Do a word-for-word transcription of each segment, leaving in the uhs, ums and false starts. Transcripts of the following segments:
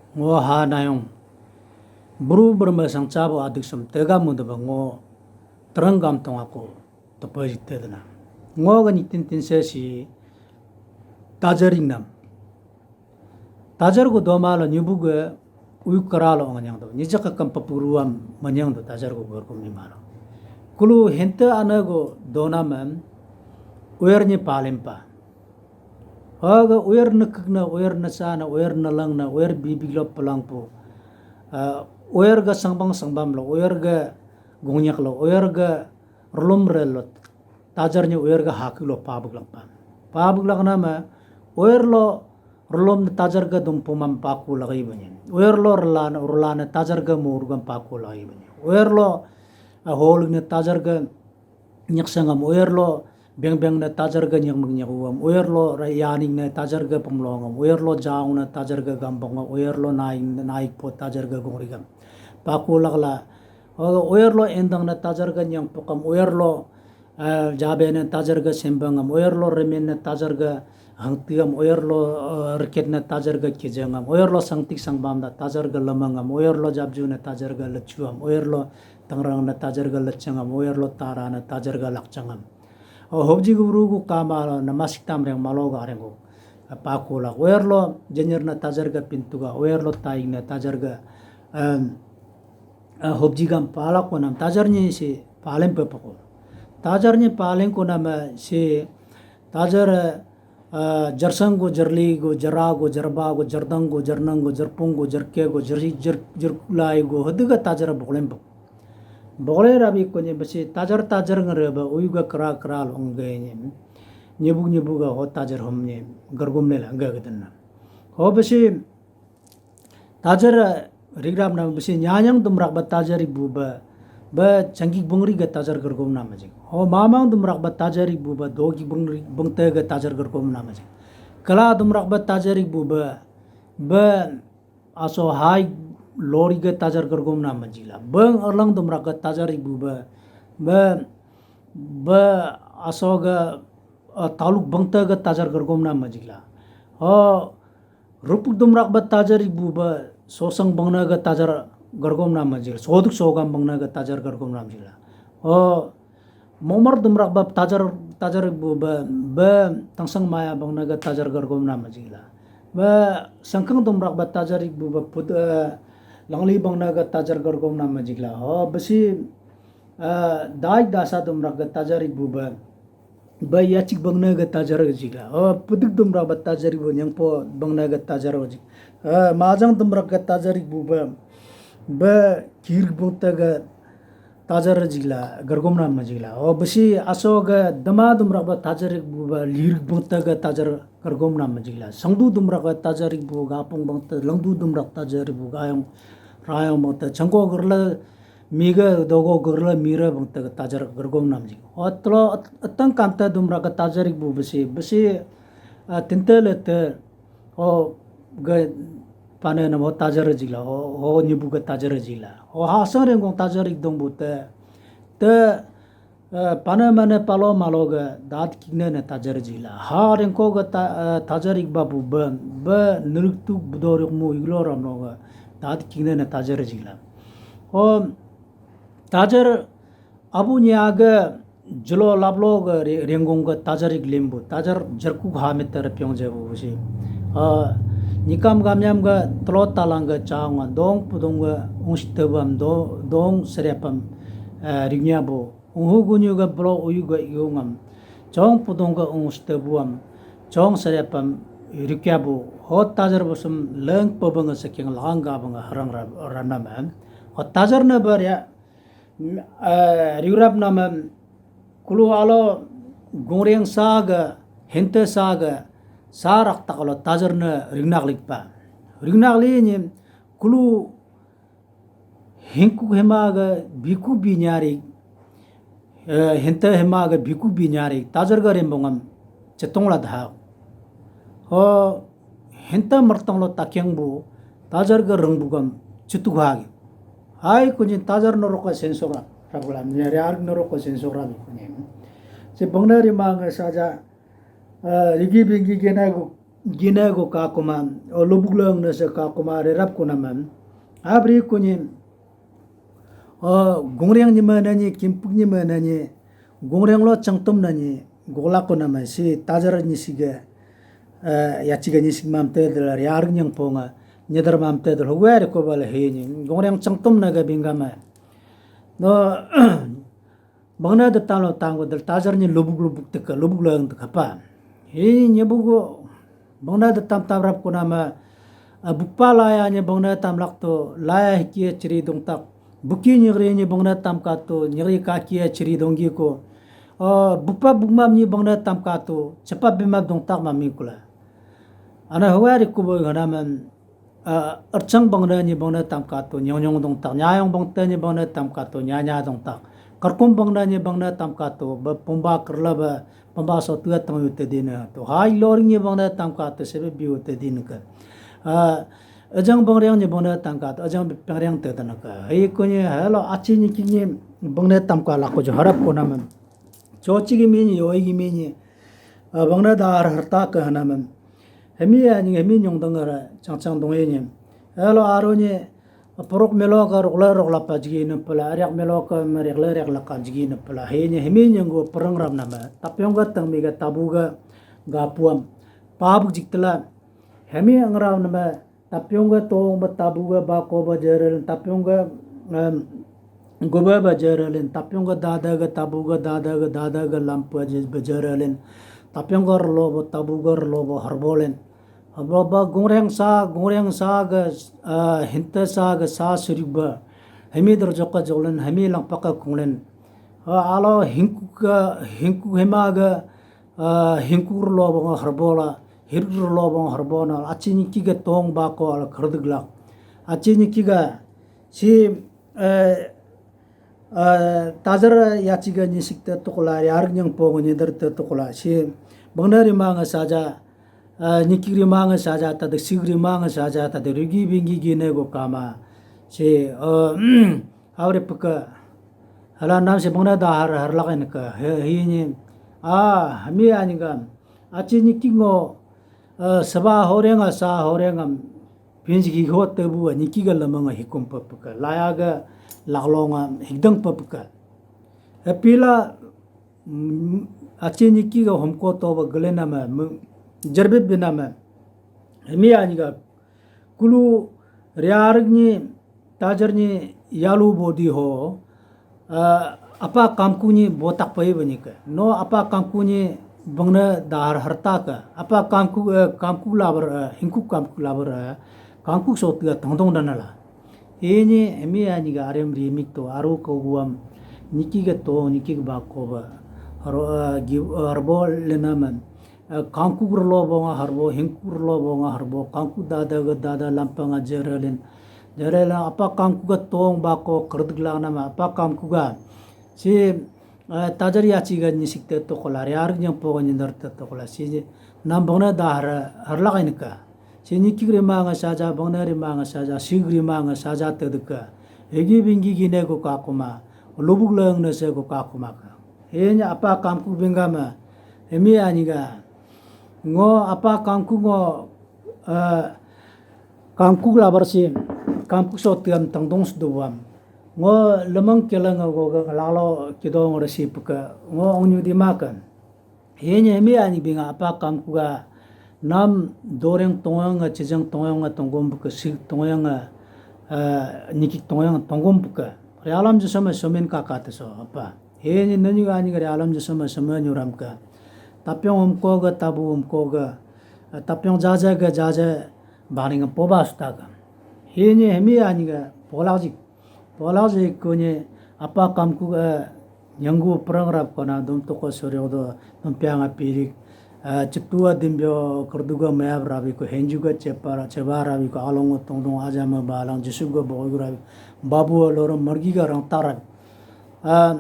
Ngo ha nayong buru berme sang cabo adik sem tega muda ba ngo terang gam tong ako tepe jite dena. Ngo ga nitin tin se si tajaring nam. Tajar go doma lo nyubu ga uyu kara lo nganyang do. Nijak ka kam papuruam manyang do tajar go gorkum ni malo. Kulu hente ana go dona mem uer ni palimpa. Hoga uer nekek na, uer nasa na, uer nelang na, uer bibik lo pelangpu. Ah, uer ga sangbang sangbam lo, uer ga gongyak lo, uer ga relum rel lo, tajar ni uer ga haki lo pabuk lakpan. Pabuk lakna ma, uer lo relum na tajar ga dumpu mam paku lagi bani. Uer lo relana, relana tajar ga murgam paku lagi bani. Uer lo, ah, holik na tajar ga nyaksangam, uer lo beng beng na tajar ga nyakmak nyakuam, uer lo ra yaning na tajar ga pemlongam, uer lo jaung na tajar ga gambongam, uer lo naik, naik po tajar ga gongrigam. Paku lakla, o, uer lo endang na tajar ga nyangpukam, uer lo, eh, jabe na tajar ga sembangam, uer lo remen na tajar ga hangtiam, uer lo, eh, reket na tajar ga kijangam, uer lo sangtik sangbam na tajar ga lemangam, uer lo jabju na tajar ga lechuam, uer lo tangrang na tajar ga lechangam, uer lo tara na tajar ga lakchangam. O, hobji guru gu kama lo namasik tam reng malo ga reng gu. Paku lak, uer lo jenyer na tajar ga pintu ga, uer lo taing na tajar ga, em, eh, hobji gam palak ko nam tajar ni si palem pe pako. Tajar ni palem ko nam, eh, si tajar, eh, ah, jarsang go, jarli go, jara go, jarba go, jardang go, jarnang go, jarpung go, jarke go, jari, jar, jarkulai go, hadiga tajar boklem bok. Boklem rabi ko ni basi tajar tajar ngere ba uyu ga kra kra lo ngge ni. Nyebu nyebu ga ho tajar hom ni gargum ne la ngge gadan na. Ho basi tajar rigrap na bisi nyanyang dumrak ba tajar ibu ba, ba changki bungri ga tajar gargum na majik. Ho mamang dumrak ba tajar ibu ba dogi bungri bungte ga tajar gargum na majik. Kala dumrak ba tajar ibu ba, ba aso hai lori ga tajar gargum na majila. Bang erlang dumrak ga tajar ibu ba, ba, ba aso ga, ah, taluk bangte ga tajar gargum na majila. Ho Rupuk dumrak ba tajar ibu ba sosang bangna ga tajar gargom nama jil. Soduk sogam bangna ga tajar gargom nama jila. O momar dumrak ba tajar, tajar ibu ba, ba tangsang maya bangna ga tajar gargom nama jila. Ba sangkang dumrak ba tajar ibu ba put, eh, langli bangna ga tajar gargom nama jila. O besi, eh, daik dasa dumrak ga tajar ibu ba, ba yachik bangna ga tajar jila. O puduk dumrak ba tajar ibu nyangpo bangna ga tajar jik. Eh, majang dumrak ga tajar ibu ba, ba kir bangta ga tajar jila, gargom nama jila. O besi aso ga dama dumrak ba tajar ibu ba lir bangta ga tajar gargom nama jila. Sangdu dumrak ga tajar ibu gapung bangta, langdu dumrak tajar ibu gayong rayong bangta, changko garla miga dogo garla mira bangta ga tajar gargom nama jila. O tlo at-, atang kanta dumrak ga tajar ibu besi, besi, ah, tinte le te, o ga pane nama tajar jila, o, o nyibu ga tajar jila. O hasang rengkong tajar ik dong bu te, te, eh, pane mane palo malo ga dad kikne ne tajar jila. Ha rengko ga ta-, eh, tajar ik babu ba, ba nuruk tuk budoruk mu iglo ramno ga dad kikne ne tajar jila. O tajar abu nya ga jelo lablo ga re-, rengkong ga tajar ik lembu, tajar jarku ha meter pyong je bu si. Ah, nikam gamyam ga tlo talang ga chang dong pudong ga ungsi tebam do-, dong serepam, eh, riknya bu. Unghu gunyu ga blo uyu ga yungam. Chong pudong ga ungsi tebuam. Chong serepam rikya bu. Ho tajar busum leng pabang ga seking lang ga bang ga harang ra-, ranam. Ho tajar na bar ya, eh, riurap nama kulu alo gungreng sa ga, hente sa ga, sa rak tak alo tajar na ringnak lik pa. Ringnak li ni kulu hingku hema ga biku bi nyari, eh, hente hema ga biku bi nyari, tajar ga rembongam chetong la dha. Ho henta martang lo takyang bu, tajar ga rengbu gam chetuk hagi. Hai kunjin tajar norok ga sensok ra, rabulam, nyari aruk norok ga sensok ra kunjin. Se bangna rima ga saja, eh, rigi bingi gena gu, gina go kakuma, o lubuk leng nese kakuma rerap kunama. Abri kunyi, o gungreng nyima nanyi, kimpuk nyima nanyi, gungreng lo changtum nanyi, gola kunama si tajar nyisiga, eh, yachiga nyisik mamte dela riaring nyang ponga, nyedar mamte dela huwer ko bala henyi, gungreng changtum naga bingama. No, bangna da talo tango dal tajar ni lubuk lubuk teka, lubuk lang teka pa. Hi nyebugo bangna da tam tam rap kuna ma, ah, bukpa laya ni bangna tam lak to, laya hikia chiri dong tak. Buki nyegri ni bangna tam ka to, nyegri kakia chiri donggi ko. Ah, bukpa bukmam ni bangna tam ka to, cepat bimap dong tak mami kula. Ana huwari kubo gana man, ah, erchang bangna ni bangna tam ka to, nyong nyong dong tak, nyayong bangta ni bangna tam ka to, nyanya dong tak. Karkum bangna ni bangna tam ka to, ba pumba kerla ba, pumba so tua tang yu te dina to. Hai loring ni bangna tam ka to, sebe biu te din ka. Ah, ajang bangreng ni bangna tam ka to, ajang pengreng te dana ka. Hai ko ni, halo achi ni ki ni bangna tam ka la ko jo harap ko naman. Chochi ki mi ni, yoi ki mi ni. Ah, bangna da har harta ka hanaman. Hemi ya ni, hemi nyong dang ara, chang chang dong ye ni. Halo aro ni, porok melo ka rokla rokla pa jigi na pala, ariak melo ka ma riak la riak la ka jigi na pala. He ni hemi nyong go perang ram nama. Tapyong ga tang mi ga tabu ga ga puam. Pabuk jik tela. Hemi angram nama. Tapyong ga tong ba tabu ga ba ko ba jerel. Tapyong ga, em, goba ba jerel. Tapyong ga dada ga tabu ga dada ga dada ga lampa je ba jerel. Tapyong ga rlo ba tabu ga rlo ba harbolen. Aba ba gungreng sa, gungreng sa ga, ah, hinta sa ga sa surik ba. Hemi dar joka joklen, hemi langpaka kunglen. Ah, alo hingku ga, hingku hema ga, ah, hingku rlo ba nga harbola, hirik rlo ba nga harbona, achi niki ga tong ba ko ala khardik lak. Achi niki ga si, eh, Ah, tajar yachiga nyisik te tukula, yarik nyang pong nyedar te tukula. Si bangna rima nga saja, ah, nyikik rima nga saja, tada sik rima nga saja, tada rigi bingi gine go kama. Si, ah, awre peka. Hala nam si bangna da har, har lakai neka. He, hi ni. Ah, hami ani gam. Achi nyikik ngo, ah, saba horeng, ah, sa horeng am. Pinjik hiho tebu a nyiki ga lamang a hikum papaka, laya ga laklong a hikdang papaka. Apila, mm, achi nyiki ga homko to ba gale nama, mu-, jarbe binama. Hemi ani ga kulu riarig ni tajar ni yalu bodi ho, ah, apa kamku ni botak pai bani ke. No apa kamku ni bangna dahar harta ke. Apa kamku, eh, kamku labar, eh, hingku kamku labar, eh, kamku so tiga tongtong dana la. Ini emi ani ga arem rimik to aru ko guam niki ga to niki ga bako ba. Aro, eh, gi, eh, arbo lenaman. Eh, kangkuk rlo bonga harbo, hingkuk rlo bonga harbo, kangkuk dada ga dada lampang a jerelin. Jerelin apa kangkuk ga tong bako kerdik lang nama, apa kangkuk ga. Si, eh, tajar yachi ga nyisik te tokola, riarik nyang poga nyindar te tokola. Si, nambang na da har, harlak inika. Si nyikik rima nga saja, bangna rima nga saja, sik rima nga saja te deka. Egi bingi gine ko kakuma, lubuk leng na se ko kakuma ka. Henya apa kamkuk bingga ma, hemi ani ga. Ngo apa kamkuk ngo, eh, kamkuk labar si, kamkuk so tiam tangdong seduam. Ngo lemang kelang ngo ga lalo kidong resi peka, ngo ong nyu di makan. Henya hemi ani binga apa kamkuk ga nam doreng tongyang nga, chijang tongyang nga, tonggom peka, sik tongyang nga, eh, nikik tongyang tonggom peka. Rialam je sama somen kaka te so apa. Heni nani ga ani ga rialam je sama sama nyuram ka. Tapyong umko ga, tabu umko ga, eh, tapyong jaja ga, jaja baring poba suta ga. Heni hemi ani ga polak jik. Polak jik ko ni apa kamkuk ga, eh, nyanggu perang rap kona dum toko soryo do, dum piang a pirik. Eh, chitu a dimbyo kerduga mayab rabi ko, henju ga chepara, cheba rabi ko, along tongdong aja ma balang, Jisu ga boy rabi, babu a loro margi ga rang tarab. Ah,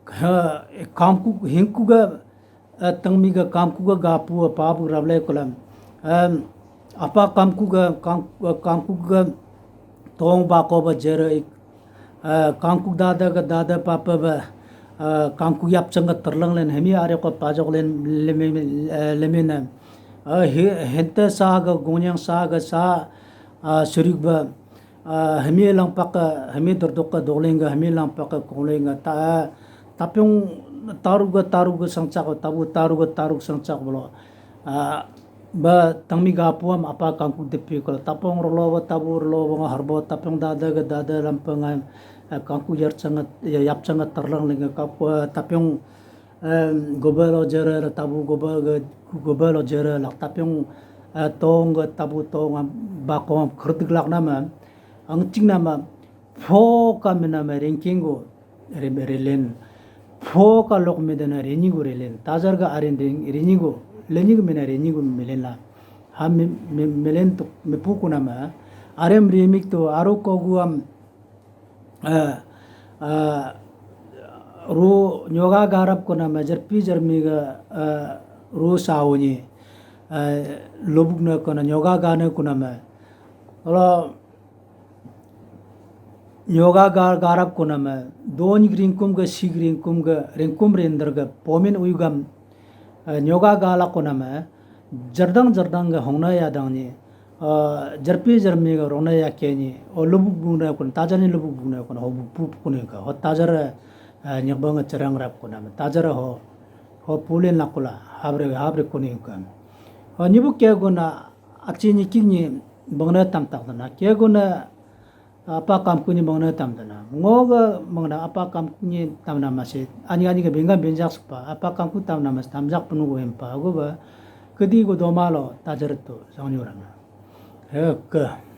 eh, kamkuk, hingkuk ga, eh, tangmi ga kamkuk ga gapu a pabu rablai kolam. Em, apa kamkuk ga, kam-, eh, kamkuk ga tong bako ba jere ik, eh, kamkuk dada ga dada papa ba, eh, kamkuk yap chang ga terlang len hemi are ko pajok len lemi, eh, lemi na. Ah, he-, hente sa ga, gonyang sa ga sa, ah, surik ba, ah, hemi lang pak ka, hemi dordok ka doling ga, hemi lang pak ka koling ga, ta, tapyong taru ga, taru ga sangchak, tabu taru ga, taru sangchak bolo. Ah, ba tangmi ga puam apa kangku depi kala, tapong rolo ba, tabu rolo ba nga harbo, tapyong dada ga, dada lampang, ah, kangku yar changat, ya, yap changat tarlang linga, kap, ah, tapyong Em, goba lo jere la tabu goba ge, goba lo jere la tapyong, eh, tong ge tabu tong am bakong kertik lak nama, angcing nama, pho ka menama ringking go, re-, relen, pho ka lok medana renyi go relen, tajar ga aren ring, renyi go, lenyi go mena renyi go melen la, ha me-, me-, melen tuk mepu ku nama, arem remik tu aru kogu am, eh, eh, ru nyoga garap kuna ma jerpi jermi ga, eh, ru sauni, eh, lubuk na kuna nyoga gana kuna ma. Kalau nyoga ga-, garap kuna ma, doni ringkum ga, sig ringkum ga, ringkum rinder ga, pomin uigam, eh, nyoga gala kuna ma, jardang jardang ga hongna ya dang ni, eh, jarpi jarmi ga rona ya ke ni, o lubuk buna kun, tajar ni lubuk buna kun, ho bu-, pup kun ka, ho tajar, eh, nyakbang cerang rap kuna ma, tajar ho, ho pulin lakula, habre, habre kun ka. Ho nyibu ke guna, achi ni king ni bangna tam tak dana, ke guna, apa kamku ni mangna tam dana. Ngo ga mangna apa kamku ni tam nama se. Ani ani ga bingga binjak supa. Apa kamku tam nama se. Tamjak penu go hempa. Go ba. Kedi go doma lo tajar tu. Sang ni orang. He ke.